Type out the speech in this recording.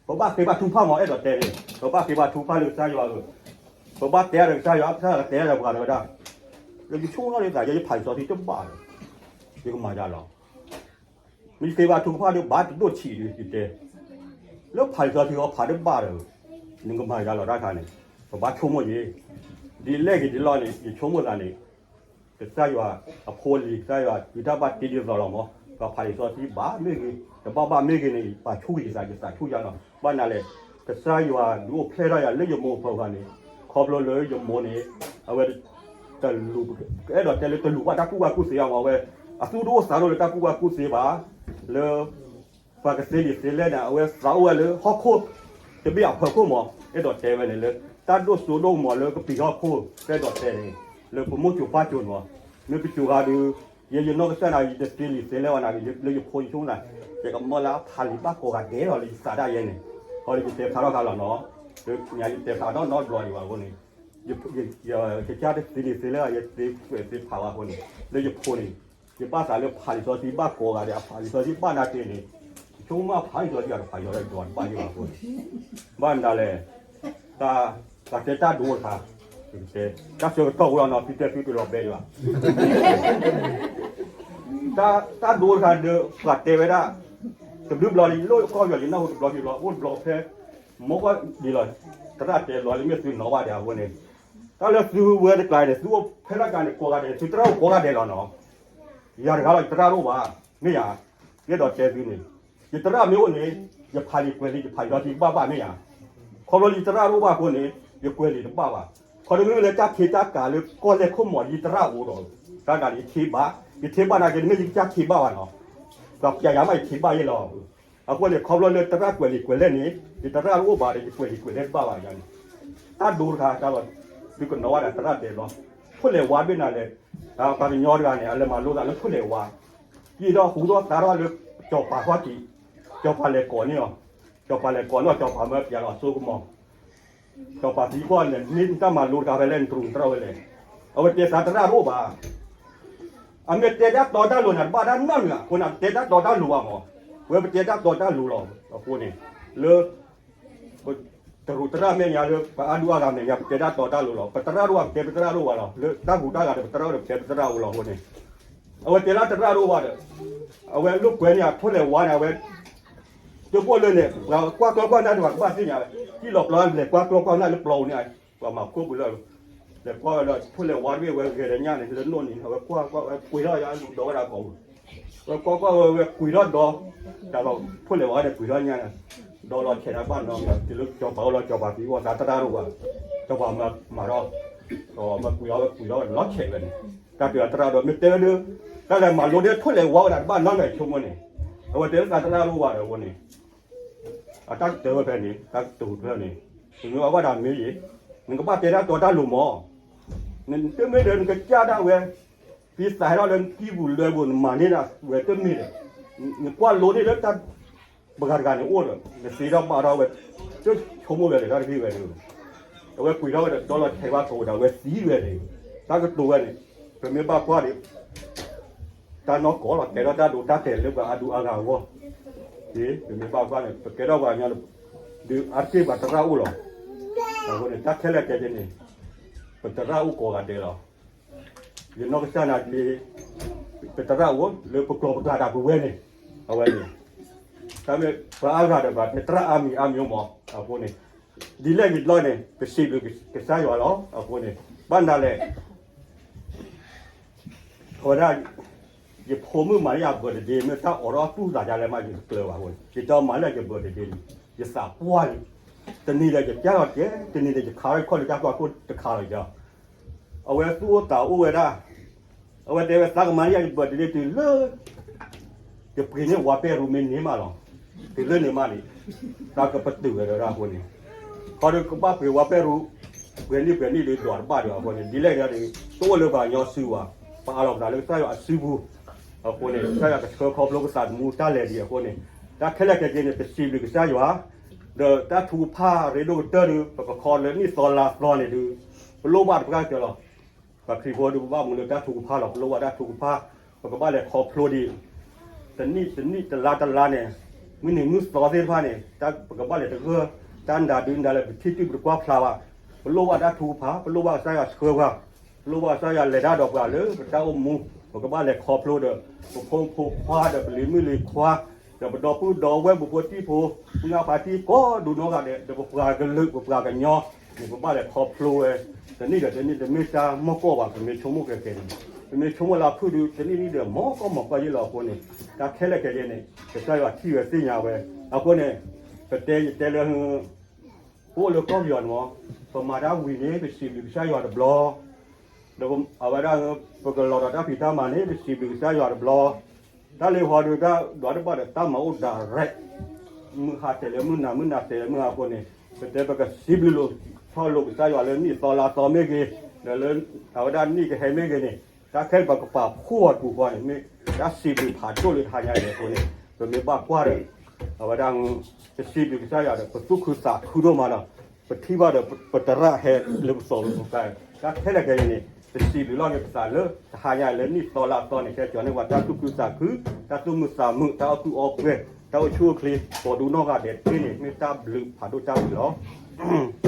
ပဘၣ်ဃ့ဘါထုကဖၣ်မး အဲၣ်ဒိးတဲန့ၣ် ပဘၣ်ဃ့ဘါထုကဖၣ်လၢကစၢ်ယွၤဧၢ, ပဘၣ်တဲဒီးကစၢ်ယွၤ ကစၢ်ယွၤတဲဒီးပှၤတဝဲဒၣ်, လၢယဆိကမိၣ်လၢသး ယဖးလံာ်စီဆှံတဘၣ်ဒီး ယကမၤယၤလီၤ. မ့ၢ်ယဃ့ဘါထုကဖၣ်ဒီး ဘၣ်တဒိၣ်ဆံးဒီး ယတဲ, လၢဖးလံာ်စီဆှံအီၤဖးတဘၣ်ဒီး နကမၤယၤလီၤတၢ်ခါန့ၣ်, ပဘၣ်ဆိကမိၣ်ယဲ, ဒ်လဲၣ်ဂ့ၤဒ်လဲၣ်န့ၣ် ယဆိကမိၣ်သးန့ၣ် ကစၢ်ယွၤအဖိအလံၤ ကစၢ်ယွၤ တုၤတၢ်ဘၣ်တ့ဒ်သိးလီၤမး, ပှၤဖးလံာ်စီဆှံဘၣ်မ့ၢ်ဂ့ၤ တဘၣ်ဘၣ်မ့ၢ်ဂ့ၤန့ၣ် ပာ်ဆူၣ်ဂ့ၤယသး ယသးဆူၣ်ယၤလီၤ. ဘၣ်နၤလဲၣ်, ကစၢ်ယွၤဒုးအိၣ်ဖျဲၣ်ထီၣ်ယၤလၢယမိၢ်အပူၤဂၤန့ၣ်, ခီဖျိလၢယမိၢ်န့ၣ် အဝဲ တလူၤ အဲၣ်ဒိးတဲလၢတလူၤဘၣ်တၢ်ကူၣ်ဘၣ်ကူၣ်သ့အါမး အဝဲ အသူၣ်တအိၣ်သးတအိၣ်လၢတၢ်ကူၣ်ဘၣ်ကူၣ်သ့ဘၣ်, လၢ ပှၤကသ့လံာ်သ့လဲၢ်န့ၣ် အဝဲသးအိၣ်ဝဲလၢဟီၣ်ခိၣ် တဘ့ၣ်အဖီခိၣ်မး အဲၣ်ဒိးတဲဝဲန့ၣ်လၢ တၢ်ဒိၣ်စိဒိၣ်ကမီၤလၢကပံာ်ဟီၣ်ခိၣ် အဲၣ်ဒိးတဲန့ၣ် လၢပမိၢ်စိၤပၢ်စိၤန့ၣ်မး, မ့ၢ်ပစိၤဂၤဒီး ယဲယနီၢ်ကစၢ်နၤ ယတသ့လံာ်သ့လဲၢ်ဝဲနၤ လၢယဖိယဆိကမိၣ်သး ယကမၢလၢအဖးလံာ်ဘၣ်ကိးဂၤဒဲးလီၤလၢယသးဒၣ်ယဲန့ၣ်, အဃိန့ၣ် ယတဲဖျါထီၣ်ခါလီၤနီၤ, လၢယတဲဖျါဒီးနီတဘျီဒံးဘၣ်အဃိန့ၣ် ယကစၢ်တသ့လံာ်သ့လဲၢ် ယသ့ကွဲးသ့ဖးဝဲအဃိန့ၣ် လၢယဖိန့ၣ် ယဘၣ်သးလၢဖးလံာ်စီဆှံဘၣ်ကိးဂၤဒဲး အဖးလံာ်စီဆှံဘၣ်နာ်က့န့ၣ် ယဆိကမိၣ်အဖးလံာ်စီဆှံအတဖးယီၤဒီးယဒိးတဘၣ်ယဲဘၣ်အဃိန့ၣ်, ဘၣ်နၤလဲၣ်, တၢ် တၢ်တဲတၢ်ဒိတခါ, တၢ်ဆၢကတီၢ်ဝဲလီၤနီၤ သုတဲသုတလီၤဘဲဒံးဘၣ် တၢ် တၢ်ဒိတခါဒီး ပှၤတဲဝဲဒၣ် တဘျုးဘျီလံ လၢကီၢ်ယီၤလံနၢ်ဟူတဘျီခံဘျီ အိၣ်တဘျီဖဲ မ့ၢ်ကွၢ်ဒ်လီၤ သရၣ်တဲလီၤလံမ့ၢ်သုနီၤဘၣ်ဒံးအဃိန့ၣ်, တၢ်လၢသုဝဲတကျါန့ၣ် သုအိၣ်ဖဲလၢကါန့ၣ် ကိးဂၤဒဲးန့ၣ် သုသရၣ်အိၣ်ကိးဂၤဒဲးလီၤနီၤ, ယၤတဂၤလီၤ ယသရၣ်တအိၣ်ဘၣ်, မ့ၢ်ယၤ, ယအဲၣ်ဒိးတဲသုန့ၣ်, ယသရၣ်မ့ၢ်အိၣ်န့ၣ် ယဖးလံာ်ကွဲးလံာ် ယဖးလံာ်စီဆှံတဘၣ်ဘၣ်မ့ၢ်ယၤ, ခီဖျိလၢယသရၣ်တအိၣ်ဘၣ်အဃိန့ၣ် ယကွဲးလံာ်တဘၣ်ဘၣ်, ခီဖျိလၢတၢ်ခ့တၢ်ကၤလၢကီၢ်လဲၢ်ခိၣ်မီၤ ယသရၣ်အိၣ်ဒီး တၢ်ဒၣ်န့ၣ် ယခ့ဘၣ်, ယခ့ဘၣ်နာ်က့န့ၣ် မ့ၢ်ယကစၢ်ခ့ဘၣ်ဘၣ်နီၤ, ပှၤပျဲယၤမး ယခ့ဘၣ်ယဲလီၤ. အဃိန့ၣ် ခီဖျိလၢသရၣ်ကွဲးလံာ်ကွဲးလဲၢ်န့ၣ် ယသရၣ်တအိၣ်ဘၣ်ဒီး ယကွဲးလံာ်ကွဲးလဲၢ်တဘၣ်ဘၣ်ယၤန့ၣ်, တၢ်ဒိတခါတၢ်လီၤ, သုကနီၤဝဲဒၣ်သရၣ်တဲဘျီ, ထိၣ်လဲၤဝါတဘ့ၣ်နၤလဲၣ်, ပှၤကညီတဂၤန့ၣ် အလဲၤမၤလိသးလၢထိၣ်လဲၤဝါ, ယံာ်ဒီးဟူထီၣ်သါထီၣ်လၢ စီၤပၤခီၣ်ထံး, စီၤပၤလဲၤကိးန့ၢ်အီၤ, စီၤပၤလဲၤကိးန့ၢ်အီၤ စီၤပၤမၢပျဲလီၤအစိကမီၤ စီၤပၤသံကွၢ်န့ၣ် မ့ၢ်တၢ်မၤလိတခါဖဲလဲၣ် နတရူးသရၣ်ဝဲလဲၣ်, အဝဲတဲသးသရၣ်တအိၣ်ဘၣ်, အမ့ၢ်တဲတၢ်တီတၢ်လိၤန့ၣ် တဘၣ်တၢ်နီတမံၤဘၣ်, အဃိန့ၣ် တဲတၢ်တီတၢ်လိၤဘၣ်မး, ဝဲပတဲတၢ်တီတၢ်လိၤလီၤ, အဃိန့ၣ် လၢ ပတရူးသရၣ်မဲာ်ညါလၢ ပအါဒူအါဂၤမဲာ်ညါ ပတဲတၢ်တီတၢ်လိၤလီၤ, ပသရၣ်တအိၣ်ဘၣ် ပတဲပသရၣ်တအိၣ်ဘၣ်လီၤ, လၢတၢ်ဟူးတၢ်ဂဲၤဒီး ပသရၣ်အိၣ်ဒီး ပတဲပသရၣ်အိၣ်လီၤအဃိန့ၣ်, အဝဲတဲလၢသရၣ်တအိၣ်ဘၣ်ဒီး အဝဲလိာ်ကွဲန့ၣ် အထိၣ်လဲၤဝါန့ၣ် အဝဲ တဘိလၢန့ၣ် ပှၤကွၢ်ကျီကွၢ်နၢ်တဂၤကဘၣ်သ့ၣ်ညါဝဲ, ဟံၣ်လီၤပျီလဲၤကွၢ်ကျီကွၢ်နၢ်လၢပျီပူၤန့ၣ်, ပှၤမၤခိၣ်ပူၤလၢ လဲၤကွၢ်ဝဲဒီး ထိၣ်လဲၤဝါတဘ့ၣ်ဝဲဂဲၤဒီးညၣ်န့ၣ် လၢနိၣ်န့ၣ် အဝဲကွၢ်ကွၢ်ဝဲကွံာ်ထီၣ်ယၤလူၤဒီးဝဲဒၣ်ကိာ်ပူၤ, ဝဲကွၢ်ကွၢ်ဝဲဝဲကွံာ်ထီၣ်ဒီး တၢ်လီၤထိၣ်လဲၤဝါန့ၣ်ကွံာ်ထီၣ်ညၣ်န့ၣ်, ဒီးလီၤဆဲးတၢ်ဘၣ်နီၤ တုၤလၢစီၤပၤအိၣ်လီၤ စီၤပၤသံကွၢ်သးသရၣ်တအိၣ်ဘၣ်, စီၤပၤမၤထီၣ် မၤကွံာ်ထီၣ်ဝဲကွံာ်ထီၣ်ဝဲလီၤဆဲးဝဲန့ၣ်, တၢ်တဲသရၣ်ဒီး မ့ၢ်တဲဝဲဒၣ် တၢ်လဲၤမၤလိဒ်ထိၣ်လဲၤဝါဝဲဒၣ်တဘၣ်နီတမံၤဆိကမိၣ်န့ၣ်, အဝဲတဲလၢသးသရၣ်တအိၣ်ဘၣ်ဒီးအဃိန့ၣ် အတၢ်ကတၢၢ်ဝဲဖဲန့ၣ် တၢ်ကတိၤဖဲန့ၣ်, ပမ့ၢ်အဝဲဒၣ်မ့ၢ်ယံၤ, နကဘၣ်တဲတၢ်တီတၢ်လိၤမး, နတမ့ၢ်ဒီးနကစၢ်ဒၣ်ဝဲ, ဖံသးဟဲထီၣ်လၢနကံၢ်ပူၤလွဲပူၤ နမၤန့ၢ်ဒၣ်ဝဲတမ့ၢ်ဒီး, နကွၢ်လိန့ၢ်လၢတၢ် ပှၤတဂၤန့ၣ်အိၣ်ဒီး နသ့ထီၣ်ဘၣ်ထီၣ်ဝဲ, တဆိကမိၣ်ဝဲဒီးတၢ်တဂ့ၢ်ဝဲန့ၣ်, အဝဲကွံာ်ထီၣ်ဝဲဒီး ဒီလီၤဆဲးဝဲကိာ်ဒီး အဝဲသံဝဲန့ၣ်, တၢ်ကတိၤဝဲန့ၣ်, ပမ့ၢ်ဘၣ်ကွၢ်ဒီး တၢ်နီၢ်ကီၢ်လီၤ ကဲထီၣ်တၢ်ဒိတၢ်တဲာ်လၢပှၤအါဒူအါဂၤအဂီၢ်, ပမ့ၢ်ဘၣ်ကွၢ်န့ၣ် ပကဲထီၣ်ပှၤကညီ, ဒုးအါတက့ၢ်ပှၤသရၣ်အိၣ်လီၤ, အဃိန့ၣ် တၢ်ခဲလၢာ်ခဲဆ့န့ၣ်, ပသရၣ်အိၣ်ကိးဂၤဒဲးလီၤ, ယနီၢ်ကစၢ်နာ်က့, ပသရၣ်အိၣ်လၢပကျိာ်ပကျါဒၣ်ပဝဲန့ၣ်, အဝဲန့ၣ်, တၢ်မ့ၢ်ပှၤအါဂၤဒီး ပှၤတဲသရၣ်အါမံၤအါမံၤမး, အဃိန့ၣ်, ဒ်လဲၣ်ဂ့ၤတဘျီန့ၣ် ပစံးဘျုးကစၢ်ယွၤလီၤ, အဃိန့ၣ်, ဘၣ်နၤလဲၣ် အဝဲဒၣ်, ယဖိမုၣ်မၤလၢယ birthday မ့ၢ်တၢ်အိးထီၣ်သူၣ်သးယၤလဲၣ်မး ယတကျၢၤဘၣ်အဃိန့ၣ် ယတဲမၤလၢယ birthday န့ၣ် ယသးပှၢ်လံ, တနံၤဒီးယကၢ်ထီၣ်ကဲ, တနံၤဒီးယခးထီၣ်ခီၣ်လၢတၢ်ကွၢ်ခိၣ်တခါလီၤယၤ, အဝဲသူၣ်အိၣ်သးအိၣ်ဝဲဒၣ်, အဝဲတဲဝဲသးကမၤလၢယ birthday တုၤလၢ ယပှ့ၤန့ၢ်ဝါပဲၢ်ရူမ့ၢ်န့ၢ်မးလီၤ, တုၤလၢန့ၣ်မးန့ၣ်, သးကပတုာ်ဝဲဒီးဒၣ်အဃိန့ၣ်, ခီဒီးကဘၣ်ပှ့ၤဝါပဲၢ်ရူ, ပှဲၤနံၣ်ပှဲၤနံၣ်ဒီးဒွးတဘၣ်ဒီးအဃိန့ၣ် ဒ်လဲၣ်ဂ့ၤဒီး, တအိၣ်လၢပှၤကညီစုဘၣ်, ပအးလီၤပသးလၢကစၢ်ယွၤအစုပူၤ, အဃိန့ၣ် ကစၢ်ယွၤကဆှၢခီဖျိပသးသမူတၢ်လဲၤဒံးအဃိန့ၣ်, တၢ်ခဲလၢာ်ခဲဆ့န့ၣ် ပစံးဘျုးကစၢ်ယွၤ, ဒီးတၢ်ထုကဖၣ်ရ့ဒိၣ်ကတၢၢ်ဒီး ပကခီလၢနံၣ်သီလါသီန့ၣ်ဒီး, ပလိၣ်ဘၣ်တပှၢ်ကတၢၢ်လီၤ ပှၤခရံာ်ဖိဒီးပဘၣ်မူလၢတၢ်ထုကဖၣ်လီၤ, ပလိၣ်ဘၣ်တၢ်ထုကဖၣ်, ပကဘၣ်လဲၤခီဖျိဒံး, တနံၣ်တနံၣ်တလါတလါန့ၣ်, မုၢ်နံၤမုၢ်သီသ့ၣ်တဖၣ်န့ၣ် ပကဘၣ်လဲၤတဂၢၢ်, တၢ်နဒါဒုနဒါလၢပထံၣ်တုၤပတကွၢ်ဖျါဘၣ်, ပလိၣ်ဘၣ်တၢ်ထုကဖၣ်, ပလိၣ်ဘၣ်ကစၢ်ယွၤဆှၢပှၤ, ပလိၣ်ဘၣ်ကစၢ်ယွၤလဲၤတၢ်ဒီးပှၤလၢပတၢ်အိၣ်မူ, ပကဘၣ်လဲၤခီဖျိဒီး ပဖိမုၣ်ဖိခွါ, ဒီးပဒီပုၢ်ဒီဝဲၢ် ပဖိတံၢ်ဖိ, ပှၤဖါတံၢ်ကိးဒူနီၢ်ဂၤဒဲး ဒီးပပှၤကလုာ် ပပှၤကညီန့ၣ် ပဘၣ်လဲၤခီဖျိဝဲ, တနံၣ်ဒီးတနံၣ် တမ့ၢ်တၢ်မီၢ်ကီၢ်ဘၣ် ပမ့ၢ်ဆိကမိၣ်ကဲကဲန့ၣ်, ပမ့ၢ်ဆိကမိၣ်လၢဖုၣ်ဒု တနံၣ်နံၣ်ဒီး မီၢ်ကီၢ်မီၢ်ကီၢ်ယ့ၢ်လီၤအဃိန့ၣ်, တၢ်ခဲလၢာ်ခဲဆ့န့ၣ် ကစၢ်ယွၤထံၣ်ဝဲသ့ၣ်ညါဝဲ, အဃိန့ၣ်, ပတဲယတဲလၢ ပအိၣ်လၢကီၢ်ပယီၤန့ၣ်မ့ၢ်, ပမၤတၢ်ဝံၤန့ၣ် ပစံးဘျုးကစၢ်ယွၤတဘျီ, ဒီးအဝဲဒၣ် ပကလီၤဒီးတၢ်ဖံးတၢ်မၤန့ၣ် ပစံးဘျုးကစၢ်ယွၤတဘျီ, တၢ်လၢဟီဒုးတၢ်ဒွးတဘၣ်ဒီးတၢ်မၤအိၣ် direct, မုၢ်ဟါတဲာ်လၢမုၢ်နၤ မုၢ်နၤတဲာ်လၢမုၢ်ဟါအဃိန့ၣ်, ပတဲပကစံးဘျုးလိာ်ထီၣ်လိာ်ကစၢ်ယွၤလၢနံၣ်သီလါသီမ့ၢ်ဂ့ၤ, ဒီးလၢ အဝဲဒၣ်နံၣ်ကဟဲမ့ၢ်ဂ့ၤန့ၣ်, တၢ်ခဲလၢာ်ပကပာ်ဖှိၣ်အီၤတပူၤဃီန့ၣ် မ့ၢ်တၢ်စံးဘျုးဖးဒိၣ်လၢတဟါညါအံၤအဃိန့ၣ်, ပမ့ၢ်ဘၣ်ကွၢ်ဒီး အဝဲဒၣ် ပစံးဘျုးကစၢ်ယွၤဒီး ပသူၣ်ခုသးခုဒိၣ်မးဒီး ပထံၣ်ဘၣ်ဒီးပသရၣ်ဟဲလၢပစိၤလၢပကျါ, တၢ်ခဲလၢာ်ခဲဆ့န့ၣ် ပစံးဘျုးလီၤက့ၤပသးလၢတဟါညါအံၤလၢနံၣ်သီလါသီန့ၣ် ဟဲကၠီၤန့ၢ်ပှၤတၢ်သူၣ်ခုသးခု, တၢ်သူၣ်မုာ်သးမုာ်, တၢ်အီၣ်ကုၢ်အီပှဲၤ, တၢ်အိၣ်ဆူၣ်အိၣ်ချ့, ကိးဒူနီၢ်ဂၤဒဲးသ့န့ၣ် မ့ၢ်တၢ်ဘျုးဖးဒိၣ်တၢ်ဘျုးလီၤ.